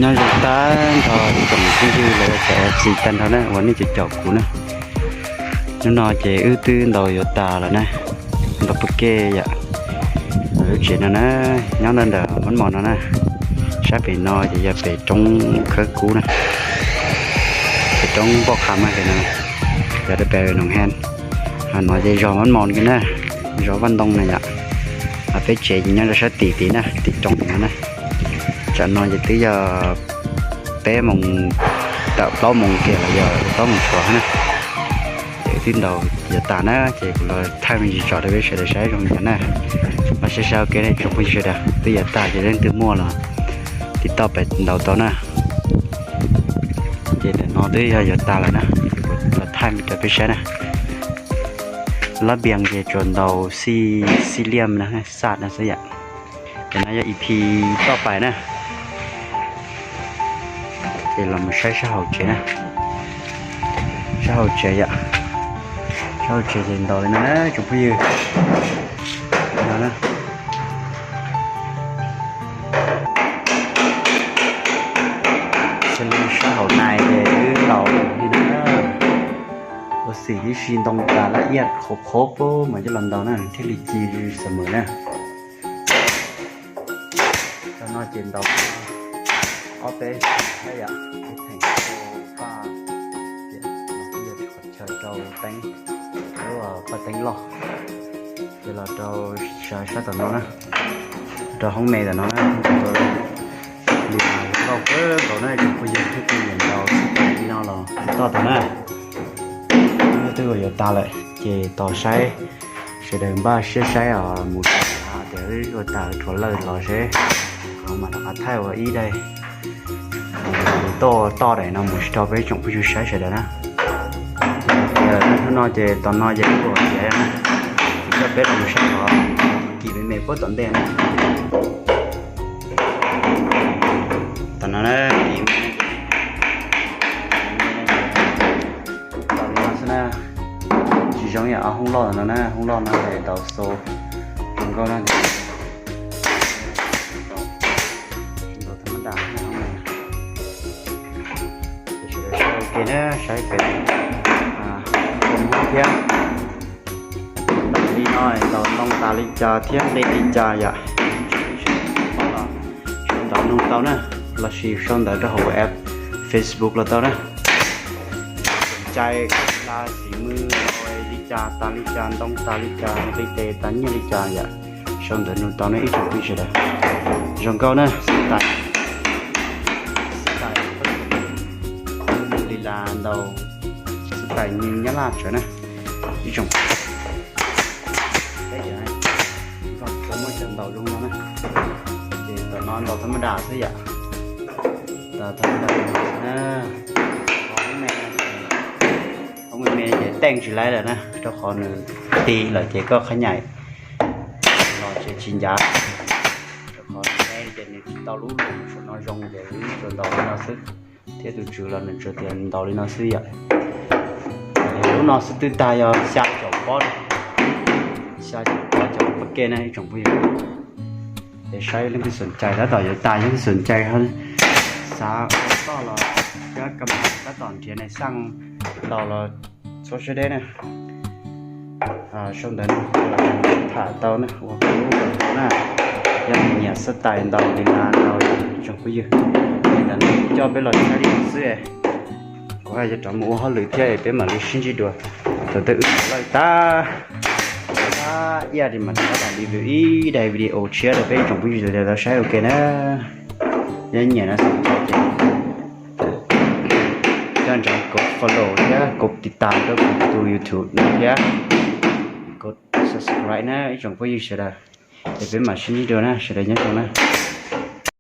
Nyob zoo tag nrho tsoom phooj ywg los yog cov F C tag nrho na uas nej caum caum kuv na. Hnub no ces wb twb ntaus yuav tas lawm na, ntaus pw ke yom. Lub tsev no na, nyob ntawm Mab Mos no na, sab pem no ces yog pem roob Khawb Kub na, pem roob Npoj Qha mas pem no, yog rau pem Noom Hen. Ho no ces zos Mab Mos kiag na, zos Vaj Ntoo na yom. Ho peb tsev ces nyob rau sab tim tid na, tim roob no na. Tsam no ces twb yog peb moos tawm plaub moos kiag los yog plaub moos tshuav na. Ces twb ntaus yuav tas na, ces kuv los thaij me ntsis tso rau peb sawv daws saib zoo li cas na. Pab saib saib ua ke ne tsoom phooj ywg sawv daws, twb yuav tas ces leej twg muaj los tiv toj pem ntaus tau na. Ces ntawm no twb yog yuav tas lawm na, los thaij me rau peb saib na. Lab npias ces tsuas ntaus xij, xij liaj na, xaj no xwb yom. Ces no yog E P toj pais na. Ces los mus saib sab hauv tsev na. Sab hauv tsev yom. Sab hauv tsev ces ntaus li no na tsoom phooj ywg. No na. Xws li sab hauv nais ces wb ntaus li no na. Ua xim tib si ntoo tas laj iaj qhuav qhuav mas coj los ntaus na thiaj li ci xws mws na. Cov no ces ntaus ob peb thiab yom, peb theem rau paj, ces no kuj yog qhov chaw rau teeb, lub paj teeb loj. Ces los rau sab, sab tom no na, rau hoob me tom no na, li nkauj kawg nkaus na, tsoom phooj ywg thiab kuj nyiam ntaus xab tais li no los toj tau na. Twb ua yuav tas lawm ces tos saib, sawv daws npaj siab saib os, mus tias ua tas rhuav lawm los seb, qhov mam rov qab thaij ua ib daim toj, toj daim no mus rau peb tsoom phooj ywg saib sawv daws na. Hnub no ces tom no ces kuv tias na, coj peb los mus saib qhov kim me me puab tom ntej na. Tom no na, kim me me, tom no xwb na. Tsis zoo yam ob hoob loj no na, hoob loj no es ntaus xo zoo nkauj na. Ntaus thab mab dam na, hoob no. Ces sawv daws saib ua ke na, saib pem, a, hoob thiab. Ntaus li no ntaus ntoo tas li cas thiab nqi li cas yom. Sau ntawv nug tau na, lossis sau ntawv rau hauv app Facebook los tau na. Xom cai la xim mws li cas tas li cas, ntoo tas li cas, nqi tes tas nyiaj li cas yom. Sau ntawv nug tau na ib tsoom phooj ywg sawv daws. Zoo nkauj na, xab tais, xab tais li las ntaus xab tais nyab laj tsawv na ib tsoom. Peb cov, koj muab cov ntaus zoo no na. Ces tom no ntaus thab mab dam xwb yom. Ntaus thab mab dam na. Hoob me me ces teej tsis laib lawm na, rau qhov nws ti lawm ces koj qhab nyaim los tsev tsis ncav. Rau qhov nws me ces nws tsis tau lub lus saum no zoo ces wb tsuas ntaus li no xwb. Thiab tus tswv los nws tsuas tias ntaus li no xwb yom. Lub no xwb twb tag yog xya caum pob, xya caum pob cov pab ke na ib tsoom phooj ywg. Es saib leej twg xom cai tab tom yuav tas, leej twg xom cai xav ua toj los thiab ka tab tom nrhiav nais xaj ntaus los txhob siab deb na. Sau ntawv nug tham tau na, ua lub tau na. Yog nyiam xab tais ntaus li nas ntaus tsoom phooj ywg, ntawm no coj peb los saib li xwb. Kuv haj yuav rov mus ua hauj lwm thiab es peb mam li sib ntsib dua. Thaum twg wb lawj tag, tag iaj li mas rov qab review ib daim video tshiab rau peb tsoom phooj ywg tau saib ua ke na. Yog nyiam no xom cai ces coj ntsoov kov follow thiab kov tiv tas rau kuv tus YouTube no thiab kov subscribe na ib tsoom phooj ywg sawv daws. Es peb mam sib ntsib dua na, sawv daws nyob zoo na.